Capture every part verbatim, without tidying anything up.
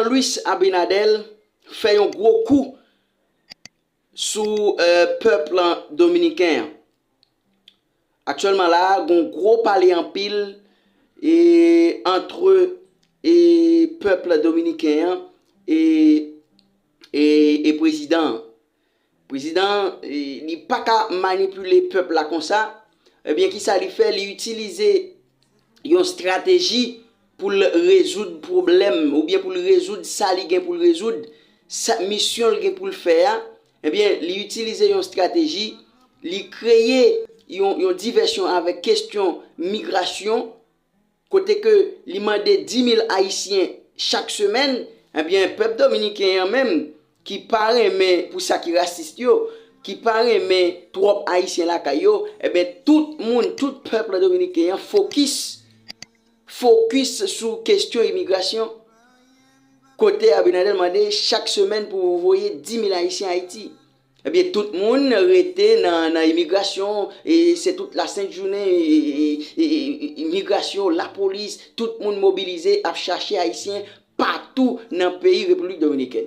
Luis Abinader fè yon gwo kou sou, eh, pèp dominiken an. Aktyèlman la a, gon gwo pale anpil e antre e pèp dominiken an e, e, e prezidan an. Prezidan an, e, li pa ka manipile pèp la konsa. Ebyen, kisa li fè? Li itilize yon estrateji pou l rezoud pwoblèm, oubyen pou l rezoud sa li gen pou l rezoud, sa, misyon l gen pou l fè a. Ebyen, li itilize yon estrateji, li kreye yon, yon divèsyon avèk kesyon migrasyon, kote ke li mande dis mil Ayisyen chak semèn. Ebyen, pèp dominiken an menm, ki pa renmen, pou sa ki rasis yo, ki pa renmen twòp Ayisyen lakay yo, ebyen, tout moun, tout pèp dominiken an fokis, fokis sou kesyon imigrasyon. Kote Abinader mande chak semèn pou voye dis mil Ayisyen Ayiti. Ebyen, tout moun rete nan, nan imigrasyon, e se tout lasent jounen, e, e, e, e, imigrasyon, lapolis, tout moun mobilize ap chache Ayisyen patou nan peyi Repiblik Dominikèn.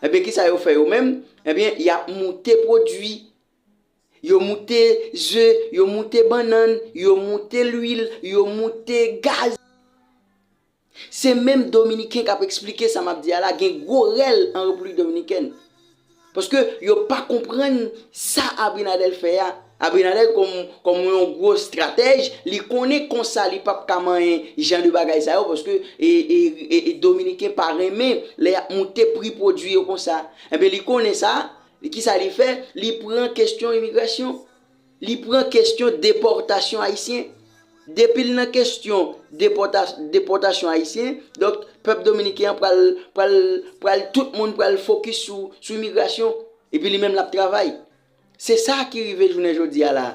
Ebyen, kisa yo fè yo menm? Ebyen, y ap moute pwodui, yo moute ze, yo moute bannann, yo moute lwil, yo moute gaz. Se menm Dominiken k ap eksplike sa m ap di a la, gen gwo rèl an Repiblik Dominikèn. Paske yo pa konprann sa Abinader fè a. Abinader kòm, kòm yon gwo estratèj, li konnen konsa li p ap ka manyen jan de bagay sa yo, paske e, e, e, e Dominiken pa renmen lè y ap moute pri pwodui yo konsa. Enben, li konnen sa, kisa li fè? Li pran kesyon imigrasyon. Li pran kesyon depòtasyon ayisyen. Depi l nan kesyon depòta-, depòtasyon ayisyen, donk, pèp dominiken an pral, pral, pral, tout moun pral fokis sou, sou imigrasyon. Epi li menm l ap travay. Se sa ki rive jounen jodi a la.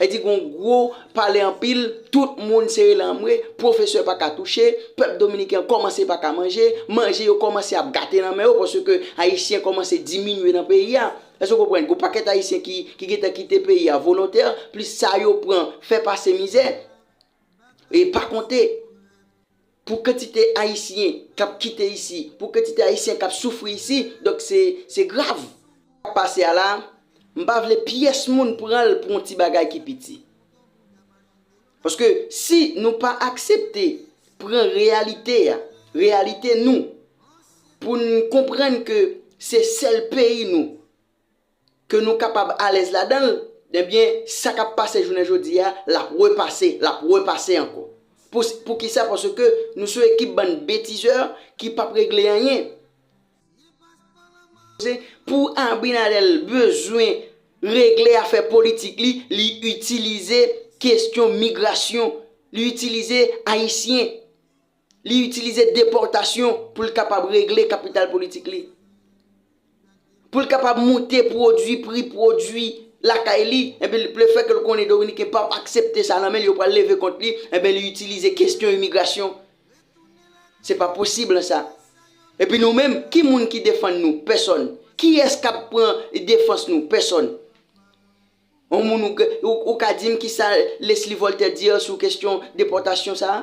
Sa di gon gwo pale anpil, tout moun sere lanmwe, pwofesè pa ka touche, pèp dominiken an kòmanse pa ka manje, manje yo kòmanse ap gate nan men yo, paske ayisyen kòmanse diminye nan peyi a. Èske w konprann? Gon pakèt ayisyen ki, ki gentan kite peyi a volontè, plis sa yo pran fè pase mizè. E pa konte, pou kantite ayisyen k ap kite isi, pou kantite ayisyen k ap soufri isi, donk se, se grav. Sa k ap pase a la, m pa vle pyès moun pran l pou yon ti bagay ki piti. Paske si nou pa aksepte pran reyalite a, reyalite nou, pou n konprann ke se sèl peyi nou, ke nou kapab alèz ladan l, ebyen, sa k ap pase jounen jodi a, l ap repase, l ap repase ankò. Pou, poukisa? Paske nou se yon ekip bann betizè ki p ap regle anyen. Pou Abinader bezwen regle afè politik li, li itilize kesyon migrasyon, li itilize ayisyen, li itilize depòtasyon pou l kapab regle kapital politik li. Pou l kapab moute pwodui, pri pwodui lakay li, enben, lefètke l konnen Dominiken p ap aksepte sa nan men l, yo pral leve kont li, enben, li itilize kesyon imigrasyon. Se pa posib sa. Epi nou menm, ki moun ki defann nou? Pèsòn. Kiyès k ap pran defans nou? Pèsòn. Yon moun ou, ou, ou ka di m kisa Leslie Voltaire di sou kesyon depòtasyon sa a?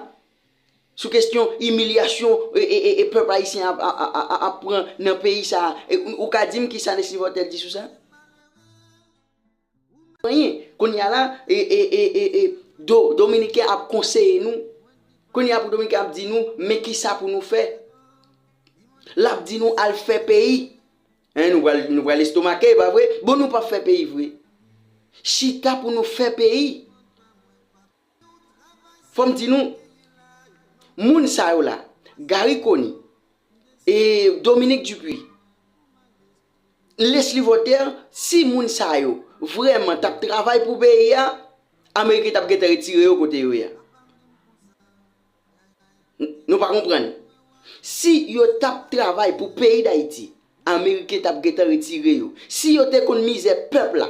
Sou kesyon imilyasyon e, e, e, e pèp ayisyen ap, ap, ap, ap, ap pran nan peyi sa a? E, ou, ou ka di m kisa Leslie Voltaire di sou sa? Anyen. Kounye a la, e, e, e, e, e, do, Dominiken ap konseye nou. Kounye a pou Dominiken ap di nou, men kisa pou nou fè. L ap di nou al fè peyi. Hein, nou pral, nou pral estomake, pa vre? Bon, nou p ap fè peyi vre. Chita pou nou fè peyi. Fò m di nou, moun sa yo la, Garry Conille, e Dominique Dupuy, Leslie Voltaire, si moun sa yo vrèman t ap travay pou peyi a, Ameriken t ap gentan retire yo kote yo ye a. N-, nou pa konprann. Si yo t ap travay pou peyi Dayiti, Ameriken t ap gentan retire yo. Si yo te konn mizè pèp la,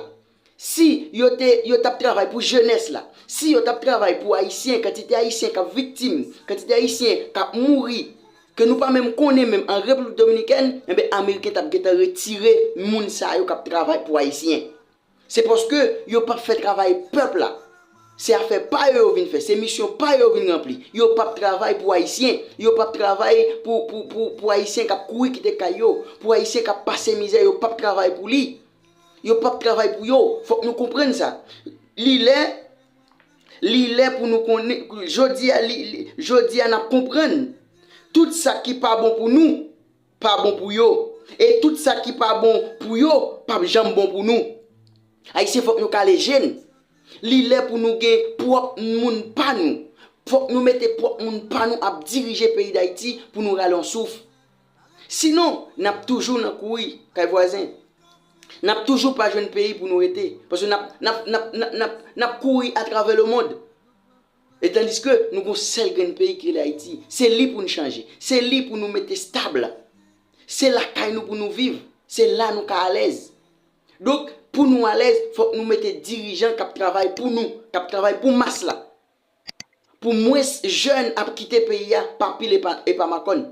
si yo te, yo t ap travay pou jenès la, si yo t ap travay pou Ayisyen, kantite Ayisyen k ap viktim, kantite Ayisyen k ap mouri, ke nou pa menm konnen menm an Repiblik Dominikèn, enben, Ameriken t ap gentan retire moun sa yo k ap travay pou Ayisyen. Se paske yo p ap fè travay pèp la. Se afè pa yo yo vin fè, se misyon pa yo yo vin ranpli. Yo p ap travay pou Ayisyen, yo p ap travay pou, pou, pou, pou Ayisyen k ap kouri kite kay yo, pou Ayisyen k ap pase mizè, yo p ap travay pou li. Yo p ap travay pou yo. Fòk nou konprann sa. Li lè, li lè pou nou konnen, jodi a, li, li, jodi a n ap konprann. Tout sa ki pa bon pou nou, pa bon pou yo. E tout sa ki pa bon pou yo, p ap janm bon pou nou. Ayisyen, fòk nou kale je n. Li lè pou nou gen pwòp moun pa nou. Fòk nou mete pwòp moun pa nou ap dirije peyi Dayiti pou nou rale yon souf. Sinon, n ap toujou nan kouri kay vwazen. N ap toujou pa jwenn peyi pou nou rete. Paske n ap, n ap, n ap, n ap, n ap, n ap kouri atravè lemonn. E tandiske nou gon sèl grenn peyi ki rele Ayiti. Se li pou n chanje. Se li pou nou mete stab. Se lakay nou pou nou viv. Se la nou ka alèz. Donk, pou nou alèz, fòk nou mete dirijan k ap travay pou nou, k ap travay pou mas la. Pou mwens jèn ap kite peyi a pa pil e pa, e pa makòn.